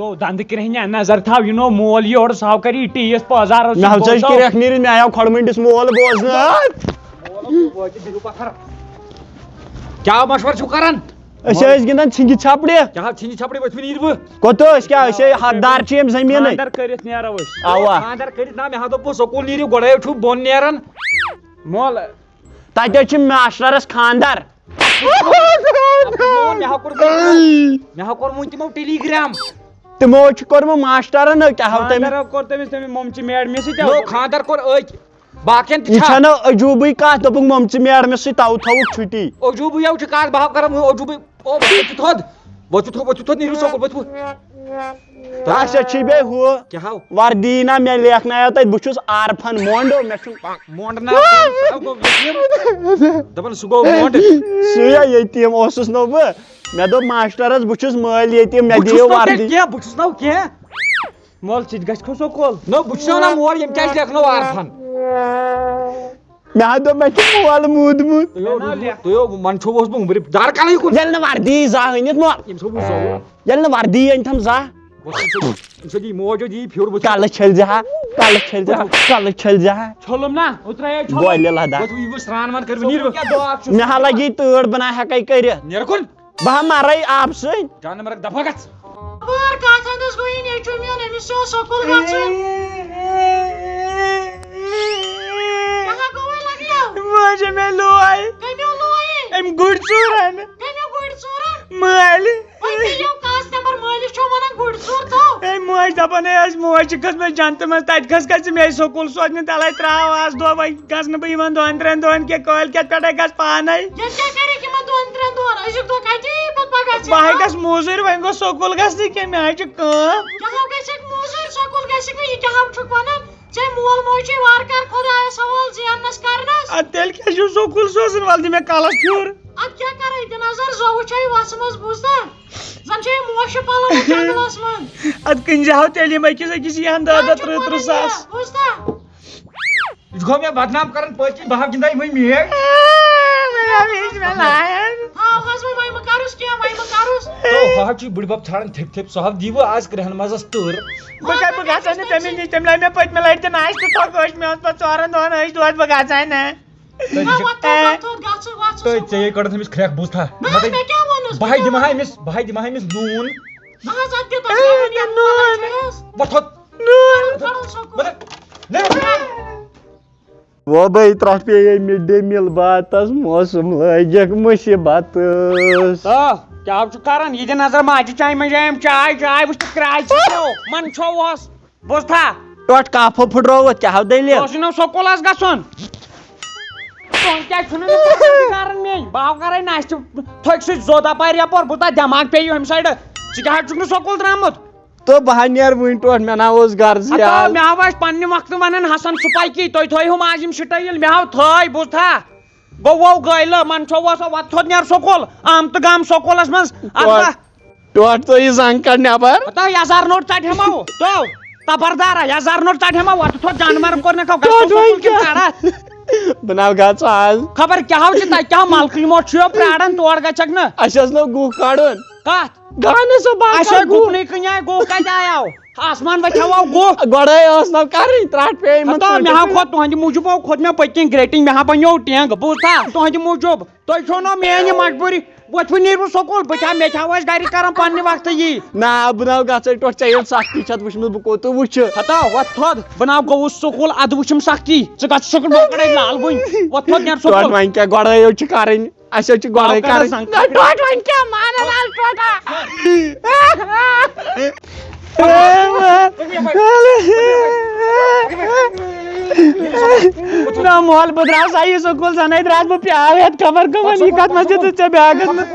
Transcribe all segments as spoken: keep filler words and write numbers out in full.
او دندٕ کرٛہنہِ نظر تھاو، یہِ نو مول یورٕ، سُہ ہاو کری ٹی یس پٲزار اوس مےٚ یہِ ہسا چھِ بوزو۔ کرٛیکھ نیٖرِتھ، مےٚ آیو کھۄڈٕ مٔنٛڈِس مول بوزنہٕ۔ کیٛاہ مشورٕ چھِو کران؟ أسۍ ٲسۍ گِنٛدان ژھِنٛگہِ ژھپڑِ۔ کیٛاہ ژھِنٛگہِ ژھپڑِ ؤتھۍ مٕتۍ نیٖرِو؟ کوٚت ٲسۍ؟ کیٛاہ أسۍ ہے ہتھ دار چھِ ییٚمہِ زٔمیٖنٕے۔ خانٛدر کٔرِتھ نیرو أسۍ۔ اوا۔ خانٛدر کٔرِتھ نا، مےٚ ہا دوٚپ پوٚز سکوٗل نیٖرِو، گۄڈَے چھُو بۄن نیران۔ مول۔ تَتہِ حظ چھِ ماسٹرَس خانٛدر۔ مےٚ ہا کوٚر، مےٚ ہا کوٚرمُت تِمو ٹیلی گرام۔ تِمو حظ چھُ کوٚرمُت ماسٹرن، کیٛاہ ہاو تٔمۍ؟ خانٛدر کوٚر تٔمِس، تٔمِس مۄمچہِ میڈمہِ سۭتۍ۔ نو، خانٛدر کوٚر أکۍ۔ باقین تہِ یہِ چھا؟ چھَنہٕ عجوٗبٕے کتھ، دوٚپُکھ مۄمژٕ میڈمہِ سۭتۍ تَوٕ تھٲوُکھ چھُٹی۔ عجوٗبٕے یَو چھِ کتھ، بہٕ ہا کرٕ وۄنۍ عجوٗبٕے۔ او، ؤتھِو تھوٚد، ؤتھِو تھوٚد، ؤتھِو تھوٚد، نیٖرِو سکوٗل، ؤتھِو۔ اچھا، چھِ بیٚیہِ ہُہ کیٛاہ ہاو؟ وردی نا مےٚ لیکھنایو تَتہِ، بہٕ چھُس عارفن مونڈو، مےٚ چھُ مونڈ نا، سُہ گوٚو یتیٖم۔ دَپان سُہ گوٚو مونڈ۔ سُے ہا یتیٖم اوسُس نو بہٕ۔ مےٚ دوٚپ ماسٹرس، بہٕ چھُس مٲلۍ یتیٖم، مےٚ بہٕ چھُس دِیِو نہٕ وردی۔ کینٛہہ، بہٕ چھُس نہٕ کینٛہہ۔ مول، ژٕ تہِ گژھِ کھو سکوٗل۔ نہ، بہٕ چھُس وَنان مول، ییٚمہِ کیٛازِ لیکھنو عارفن؟ مےٚ ہا دوٚپ، مےٚ چھُ مول موٗدمُت۔ تُہۍ یو، مےٚ نا لیکھ۔ تُہۍ یو، منٛدچھو اوس بہٕ وُمبرِ دار کَلٕے کُن۔ ییٚلہِ نہٕ وردی زانٛہہ أنِتھ مو-، ییٚمہِ سۭتۍ بہٕ زوٚوُن۔ ییٚلہِ نہٕ وردی أنۍ تھَم زانٛہہ۔ بہٕ چھُس أمۍ سۭتۍ، أمۍ سۭتۍ یی موج یوت یی پھیُر بہٕ چھُس۔ کَلہٕ چھٔلۍ زِ ہا، کَلہٕ چھٔلۍ زِ ہا، کَلہٕ چھٔلۍ زِ ہا۔ چھوٚلُم نا، اوترَے آے چھوٚلُم۔ گولہِ لَدا۔ وۄتھ یہِ وٕچھ سرٛان وان کٔرِو نیٖرِو۔ کیٛاہ دۄہ اَکھ چھُ؟ مےٚ ہا لَگی تۭر، بہٕ نہ ہٮ۪کَے کٔرِتھ۔ نیرٕ کُن۔ بہٕ ہا مَرَے آبہٕ سۭتۍ۔ جانہٕ مَرَکھ دَفا گژھ۔ بار کتھ ہندس گوٚو یہِ نیٚچوٗ میون، أمِس چھُ سکوٗل گژھُن۔ کہاں گوٚوے لگیو؟ ماجہِ مےٚ لوے۔ کٔمِو لوے؟ أمۍ گُرۍ ژوٗرن۔ کٔمِو گُرۍ ژوٗرن؟ مٲلۍ۔ وۄنۍ کٔرِو کس نمبر مٲلِس چھو ونان گُرۍ ژوٗر تو؟ أمۍ موج دپان، ہے، اَسہِ موج چھِ کھٔژمٕژ جنتہٕ منٛز، تتہِ کھٔژ کھٔژ ژٕ مےٚ سکوٗل سوزنہِ، تلے تراو آز دۄہ وۄنۍ۔ گژھٕ نہٕ بہٕ یِمن دۄن ترٛٮ۪ن دۄہن کینٛہہ، کٲلۍ کٮ۪تھ پٮ۪ٹھے گژھٕ پانے۔ ییٚلہِ کیٛاہ کَرَکھ یِمن دۄن ترٛٮ۪ن دۄہن؟ أزیُک دۄہ کَتہِ یی پَتہٕ پَگاہ ژےٚ؟ بہٕ ہا گژھٕ موٚزوٗرۍ، وۄنۍ گوٚو سکوٗل گژھنٕے کینٛہہ، مےٚ حظ چھِ کٲم۔ کیٛاہ ہو گژھکھ موٚزوٗرۍ، سکوٗل گژھکھ نہٕ، یہِ کیٛاہ ہو چھُکھ وَنان؟ ژےٚ مول موج چھے وارٕ کارٕ خۄدایَس حوالہٕ زیننَس کرنَس۔ اَدٕ تیٚلہِ کیٛاہ چھُ سکوٗل سوزُن، وَلہٕ دِ مےٚ کَلَس پھیُر۔ اَدٕ کیٛاہ کَرَے، دِ نظر، زوٚوُ چھے وَژھمٕژ، بوٗزتھا؟ زَن چھے موشہِ پَلو جنٛگلَس منٛز۔ اَدٕ کٕنۍ زِ ہاو تیٚلہِ یِمَے کِژھ أکِس یِہَن دَہ دَہ ترٛہ ترٛہ ساس۔ بوٗزتھا؟ یہِ چھُ گوٚو مےٚ بدنام کران پٔتۍ کِنۍ، بہٕ ہا گِنٛدے وۄنۍ میچ۔ ہاو حظ وۄنۍ، وۄنۍ مہٕ کرُس کینٛہہ، وۄنۍ مہٕ کرُس۔ تو ہا چھُ بٕڈِ بب ژھانڈان تھٔپۍ تھٔپۍ، سُہ ہا دی وۄنۍ آز کرٛہن منٛزس تٔر۔ بہٕ کتہِ، بہٕ گژھے نہٕ تٔمِس نِش، تٔمۍ لٲج مےٚ پٔتمہِ لٹہِ تہِ ناشتہٕ تھۄکھ، ٲسۍ مےٚ ٲس پتہٕ ژورن دۄہن أچھ دود، بہٕ گژھے نہٕ۔ تٔمِس نہ، چھُ وۄتھ تھوٚد، وۄتھ تھوٚد، گژھ ژٕ، گژھ ژٕ تُہۍ سکوٗل۔ ژےٚ کٔڑٕتھ أمِس کھرٛٮ۪کھ، بوٗزتھا؟ نہ حظ، مطلب، مےٚ کیٛاہ ووٚنُس؟ بہٕ ہاے دِمہٕ ہا أمِس، بہٕ ہاے دِمہٕ ہا أمِس نوٗن۔ نہ حظ، اَتھ کیٛاہ تۄہہِ نوٗن؟ ووٚنُو یَتھ نوٗن؟ وۄتھ تھوٚد۔ نوٗن۔ کَڑُن سکوٗل۔ مطلب، نہ۔ وۄبے ترٛٹھ پیٚیے مِڈ ڈے میٖل باتس، موسم لٲگِکھ مُصیٖبتس۔ آ، کیٛاہ چھُ کران؟ یہِ دِ نظر ماجہِ چایہِ منٛز، أمۍ چاے، چاے وٕچھ تہٕ کرٛاے ژھٕنو، من چھوہوس۔ بوزتھا؟ ٹۄٹھ کاپھو پھٕٹرووُتھ، کیٛاہ ہو دٔلیٖل؟ اوسُے نہٕ سکوٗل آز گژھُن۔ تُہۍ کیٛازِ چھُنہٕ نہٕ پَسنٛد کران میٛٲنۍ؟ بہٕ ہاو کرے ناشتہٕ تھٔکۍ سۭتۍ زوٚد اپارِ یپور، بہٕ تَتھ دٮ۪ماغ پیٚیہِ ہُمہِ سایڈٕ۔ ژٕ کیٛاہ ہَٹھ چھُکھ نہٕ سکوٗل درٛامُت؟ تہٕ بہٕ ہا نیرٕ وُنہِ ٹوٹھ، مےٚ نا اوس غرضٕے ہتو، آز۔ مےٚ ہا ٲسۍ پننہِ وقتہٕ ونان حسن سپاکی، تُہۍ تھٲیہُم آز یِم سٹایل، مےٚ ہاو تھٲے، بوٗزتھا؟ گوٚو وو گٲلہٕ، من چھو وسو وتھ تھوٚد نیر سکوٗل، آمتہٕ گام سکوٗلس منٛز، اتھ ٹوٹھ، با-، ٹوٹھ تُہۍ یہِ زنگ کڑ نٮ۪بر۔ ہتو، یزار نوٹ ژٹہِ ہمو، تو، تبردارا، یزار نوٹ ژٹہِ ہمو، وتھ تھوٚد جانور کوٚر نہ کھو، گژھ ٹوٹھ سکوٗل وۄنۍ کِنہٕ کیٛاہ؟ کڑا؟ بہٕ نا گژھٕ آز۔ خبر کیٛاہ ہو چھِ تتہِ، کیٛاہ ہو ملکٕے موت چھُ یو پراران، تور گژھکھ نہ۔ اسہِ اوس نہٕ گُہہ کڑُن۔ کتھ؟ گانہٕ سا بہٕ اَسہِ کَرٕ ہے گُہہ۔ گُپنٕے کٕنۍ آے گُہہ کَتہِ آیاو؟ آسمان وَتہِ ہاو گُہہ۔ گۄڈَے ٲس نہٕ کَرٕنۍ ترٛٹھ پیٚیہِ یِمَن اَتھ آو، مےٚ ہاو ژوٗنٛٹھٮ۪ن۔ کھوٚت تُہٕنٛدِ موٗجوٗب، ہاو کھوٚت مےٚ پٔتۍ کِنۍ گرٛیٹِنٛگ، مےٚ ہا بَنیو ٹینٛگ، بوٗزتھا؟ تُہٕنٛدِ موٗجوٗب۔ تُہۍ چھو نہ میٛانہِ مجبوٗری، وۄتھوٕ نیٖرِو سکوٗل، بہٕ تہِ ہا، مےٚ تہِ ہاو ٲسۍ گَرِکۍ کَران پنٛنہِ وقتہٕ یی۔ نہ، بہٕ نہ گژھَے ٹۄٹھ، ژےٚ ییٚلہِ سختی چھَتھ وٕچھمٕژ، بہٕ کوٚت وٕچھِ۔ ہتا، وۄتھ تھوٚد، بہٕ نہ گوٚوُس سکوٗل، اَدٕ وٕچھِم سختی۔ ژٕ گژھ سکوٗل، بہٕ کَڑَے لال وٕنۍ۔ وۄتھ تھوٚد، نیٖر سکوٗل۔ ٹۄٹھ وۄنۍ کیٛاہ، گۄڈَے یوت چھِ کَرٕنۍ۔ اَسہِ حظ چھِ گۄڈَے آو کَرٕنۍ۔ کَرَس زنٛگ۔ نہ، ٹوٹھ وۄنۍ کیٛاہ مانَن آز ٹوٹھا؟ نہ، مول، بہٕ درٛاس آیہِ سکوٗل، زَنَے درٛاس بہٕ پیٛارٕ ہٮ۪تھ خبر کَمَن، یہِ کَتھ منٛز دِژٕتھ ژےٚ بیگَس منٛز؟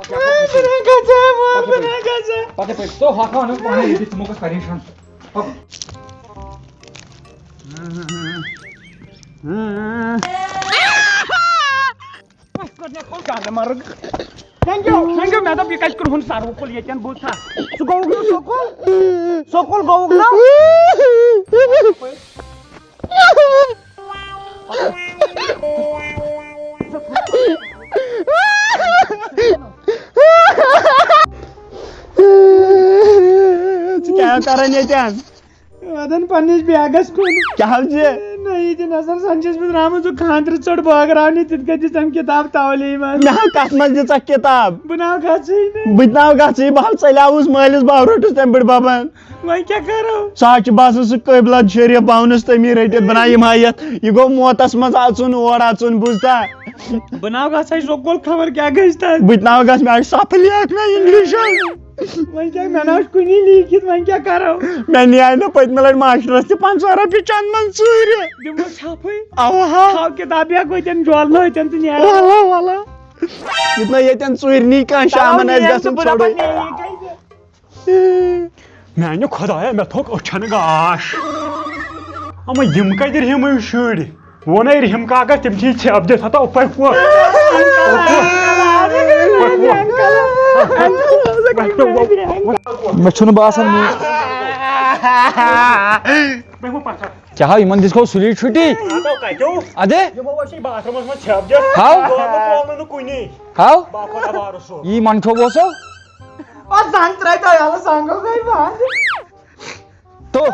بہٕ نہ گژھٕ، مول، بہٕ نہ گژھٕ۔ پَتہٕ پَتہٕ تو ہۄکھ اَنُن پانَے ییٚتہِ، ژٕ مہٕ گژھ پریشان۔ ہۄکھ۔ اَسہِ کوٚر مےٚ کوٚر جانہٕ مرگ۔ Thank you، thank you، مےٚ دوٚپ، یہِ کَتہِ کوٚرہُن سَروٕ کُل ییٚتٮ۪ن، بوٗزتھا؟ سُہ گوٚوُکھ نہٕ سکوٗل؟ سکوٗل گوٚوُکھ نہٕ؟ کران ییٚتٮ۪ن؟ واتان پننِس بیگس کُن۔ کیٛاہ حظ چھِ؟ نہ، یہِ تہِ نظر سان چھُس بہٕ درٛامُت، سُہ خانٛدرٕ ژوٚٹ بٲگراونہِ، تِتھ کٔنۍ دِژ أمۍ کِتاب تولیٖمن۔ مےٚ ہا کتھ منٛز دِژکھ کِتاب؟ بہٕ ناو گژھٕے نہٕ۔ بہٕ تہِ ناو گژھٕے، بہٕ حظ ژلیاوُس مٲلِس، بہٕ روٚٹُس تَمہِ پٮ۪ٹھ ببن۔ وۄنۍ کیٛاہ کرو؟ سُہ حظ چھُ باسان سُہ قٲبلہ شریف پاونس تٔمی رٔٹِتھ بناو یِم ہا یتھ، یہِ گوٚو موتس منٛز اژُن اور اژُن، بوٗزتھا؟ بہٕ ناو گژھٕ ہا سکوٗل، خبر کیٛاہ گژھِ تتھ۔ بہٕ تہِ ناو گژھٕ، مےٚ حظ چھُ صفہٕ لیکھ مےٚ انگلشس۔ وۄنۍ کیٛاہ، مےٚ نہ حظ چھُ کُنی لیٖکھِتھ، وۄنۍ کیٛاہ کرو؟ مےٚ نِیاے نہٕ پٔتمہِ لٹہِ ماشٹرس تہِ پنٛژاہ رۄپیہِ چنٛدٕ منٛز ژوٗرِ۔ دِمو چھاپٕے۔ اوا۔ تھاو کِتاب یا گوٚو تٮ۪ن جولنٲوۍ تٮ۪ن تہٕ نیرو۔ ولا، ولا۔ یُتھ نہٕ ییٚتٮ۪ن ژوٗرِ نی کانٛہہ، شامن آسہِ گژھُن ژھۄڑٕے۔ میانہِ خۄدایا، مےٚ تھوٚک أچھن گاش۔ اما یِم کتہِ رِہِم شُرۍ؟ وونے رِہِم کاکس، تِم چھِ یہِ ژھٮ۪پ دِتھ ہتا اوپے کُن۔ مےٚ چھُنہٕ باسان مےٚ۔ کیٛاہ ہاو، یِمن دِژ کھو سُلی چھُٹی؟ اَدے۔ ہاو؟ یی منٹھو بوسو؟ تو۔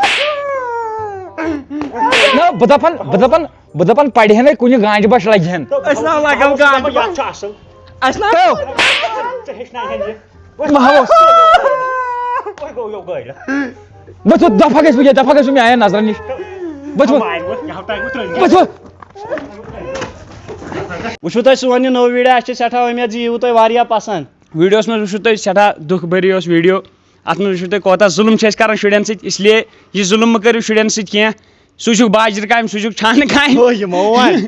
نہ، بہٕ دَپان، بہٕ دَپان، بہٕ دَپان، پَرِ ہَن ہے کُنہِ گانٛجہِ بَچھ لَگہِ ہَن۔ أسۍ نا لَگو گانٛجہِ بَچھ۔ اَسہِ نا۔ تو۔ ژےٚ ہیٚچھناوہَن یہِ۔ مہ ہاوس۔ وۄنۍ گوٚو یو گٲڑۍ۔ بہٕ چھُس دَفعہ گژھِ بہٕ کیٛاہ، دَفعہ گژھِ مےٚ آیَن نظرَن نِش۔ بہٕ چھُس۔ بہٕ چھُس۔ وٕچھِو تۄہہِ سون یہِ نوٚو ویٖڈیو، اَسہِ چھِ سٮ۪ٹھاہ اُمید زِ یہِ یِیوٕ تۄہہِ واریاہ پَسنٛد۔ ویٖڈیوَس منٛز وٕچھِو تُہۍ سٮ۪ٹھاہ دُکھ بٔری اوس ویٖڈیو۔ اَتھ منٛز وٕچھِو تُہۍ کوتاہ ظُلُم چھِ أسۍ کَران شُرٮ۪ن سۭتۍ، اس لیے یہِ ظُلُم مہٕ کٔرِو شُرٮ۪ن سۭتۍ کینٛہہ۔ سُہ چھُکھ باجرِ کامہِ، سُہ چھُکھ چھانہٕ کامہِ۔ ہو، یِمو وَن۔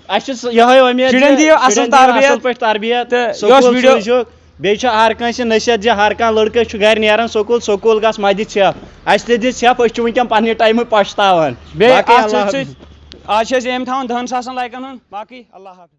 اَسہِ چھِ سُہ، یِہوٚے اُمید زِ شُرٮ۪ن دِیِو اَصٕل شُرٮ۪ن دِیِو تربیت۔ اَصٕل پٲٹھۍ تربیت۔ تہٕ سکوٗل یۄس ویٖڈیو سوٗزِہوکھ۔ بیٚیہِ چھِ ہر کٲنٛسہِ نصیحت زِ ہر کانٛہہ لٔڑکہٕ چھُ گَرِ نیران سکوٗل، سکوٗل گژھ مَتہِ ژھٮ۪پھ۔ اَسہِ تہِ دِ ژھٮ۪پھ، أسۍ چھِ وٕنکٮ۪ن پنٛنہِ ٹایمہٕ پَشتاوان۔ بیٚیہِ باقٕے اَتھ اللہ سۭتۍ حافظ۔ سۭتۍ آز چھِ أسۍ aim تھاوان دَہَن ساسَن لایکَن ہُنٛد۔ باقٕے اللہ حافظ۔